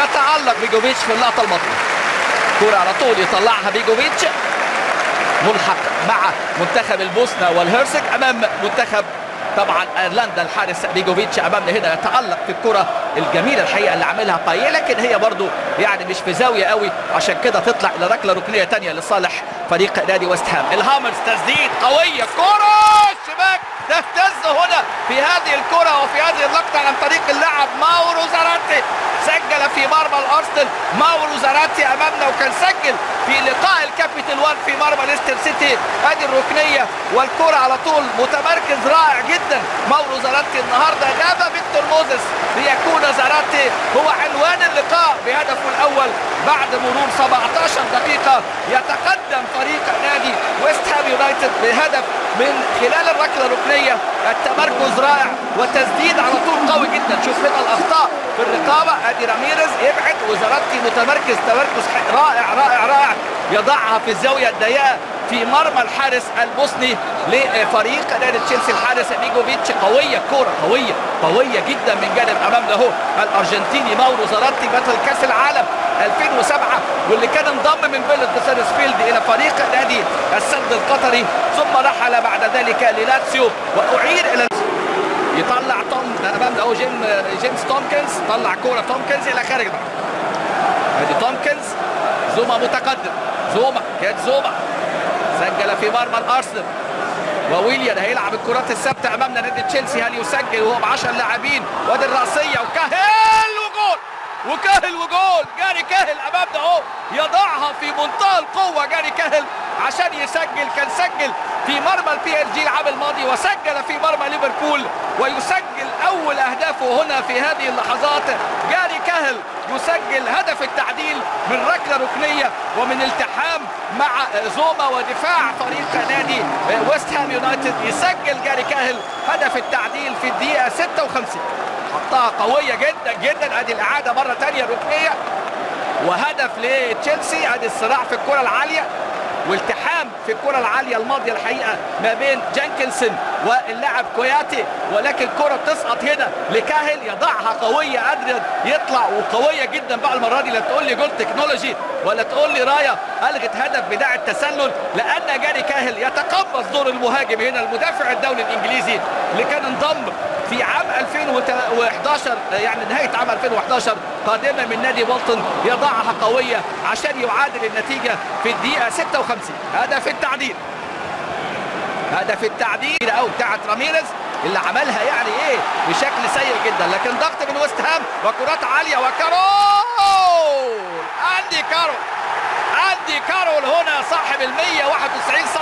يتعلق بيجوفيتش في اللقطة الماضية. كرة على طول يطلعها بيجوفيتش، ملحق مع منتخب البوسنة والهرسك امام منتخب طبعا ايرلندا. الحارس بيجوفيتش امامنا هنا يتالق في الكره الجميلة الحقيقة اللي عاملها بايه، لكن هي برضو يعني مش في زاوية قوي، عشان كده تطلع الى ركلة ركنيه ثانية لصالح فريق نادي ويست هام. الهامرز تسديد قوية، كره الشباك تهتز هنا في هذه الكره وفي هذه اللقطة عن طريق اللاعب ماورو زاراتي. سجل في مرمى الارسنال ماورو زاراتي امامنا، وكان سجل في لقاء الكابيتال 1 في مرمى ليستر سيتي. ادي الركنيه والكره على طول، متمركز رائع جدا ماورو زاراتي النهارده. غاب فيكتور موزيس ليكون زاراتي هو عنوان اللقاء بهدفه الاول بعد مرور 17 دقيقة. يتقدم فريق نادي ويست هام يونايتد بهدف من خلال الركله الركنيه. التمركز رائع والتسديد على طول قوي جدا. شوف هنا الاخطاء في الرقابة، ادي راميريز يبعد وزاراتي متمركز تمركز رائع رائع رائع، يضعها في الزاوية الضيقه في مرمى الحارس البوسني لفريق نادي تشيلسي الحارس بيجوفيتش. قوية الكورة، قوية قوية جدا من جانب امامنا اهو الارجنتيني ماورو زاراتي بطل كاس العالم 2007، واللي كان انضم من فيلة سيرسفيلد الى فريق نادي السد القطري، ثم رحل بعد ذلك للاتسيو واعير الى. يطلع توم امامنا اهو جيمس تومكنز، طلع كورة تومكنز الى خارج الملعب. ادي تومكنز، زوما متقدم، زوما كانت زوما سجل في مرمى الارسنال. وويليان هيلعب الكرات الثابتة امامنا نادي تشيلسي، هل يسجل وهو ب 10 لاعبين؟ وادي الراسية وكاهل وجول، وكاهل وجول، جاري كاهل امامنا اهو يضعها في منتهى القوة جاري كاهل عشان يسجل. كان سجل في مرمى البي اس جي العام الماضي، وسجل في مرمى ليفربول، ويسجل اول اهدافه هنا في هذه اللحظات. جاري كاهل يسجل هدف التعديل من ركلة ركنيه ومن التحام مع زوما ودفاع فريق نادي ويست هام يونايتد. يسجل جاري كاهل هدف التعديل في الدقيقة 56. حطها قوية جدا جدا. ادي الاعادة مرة ثانية ركنيه وهدف لتشيلسي. ادي الصراع في الكره العالية والتحام في الكره العالية الماضية الحقيقة ما بين جانكنسون واللاعب كوياتي، ولكن الكره بتسقط هنا لكاهل يضعها قوية، ادريان يطلع وقويه جدا بقى المرة دي. لا تقول لي goal technology ولا تقول لي رايه الغت هدف بداعي التسلل، لان جاري كاهل يتقمص دور المهاجم هنا، المدافع الدولي الانجليزي اللي كان انضم في عام 2011، يعني نهاية عام 2011 قادمة من نادي بولتون، يضعها قوية عشان يعادل النتيجة في الدقيقة 56. هدف التعديل، هدف التعديل او بتاعت راميريز اللي عملها يعني ايه بشكل سيء جدا، لكن ضغط من ويست هام وكرات عالية وكارول، اندي كارول، اندي كارول هنا صاحب ال 191 سم،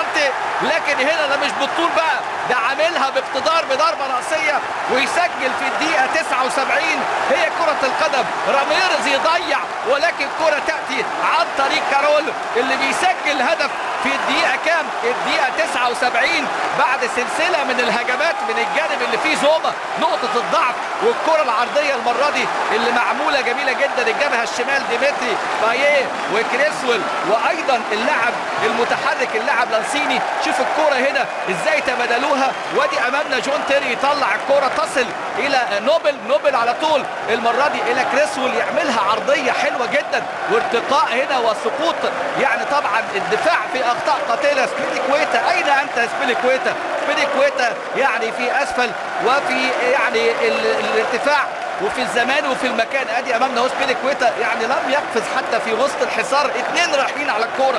لكن هنا ده مش بالطول بقى، ده عاملها باقتدار بضربه راسية ويسجل في الدقيقة 79. هي كره القدم، راميرز يضيع ولكن كره تاتي عن طريق كارول اللي بيسجل هدف في الدقيقة كام؟ الدقيقة 79 بعد سلسلة من الهجمات من الجانب اللي فيه زوما نقطة الضعف، والكره العرضية المرة دي اللي معمولة جميلة جدا الجبهة الشمال ديمتري بايه وكريسويل وايضا اللاعب المتحرك اللاعب لانسيني. شوف الكره هنا ازاي تبادلوها، وادي امامنا جون تيري يطلع الكره تصل الى نوبل، نوبل على طول المرة دي الى كريسويل يعملها عرضية حلوة جدا وارتقاء هنا وسقوط، يعني طبعا الدفاع في اخطاء قاتله. سبيليكويتا، اين انت سبيليكويتا؟ سبيليكويتا يعني في اسفل وفي يعني الارتفاع وفي الزمان وفي المكان. ادي امامنا اهو سبيليكويتا يعني لم يقفز حتى في وسط الحصار، اثنين رايحين على الكورة.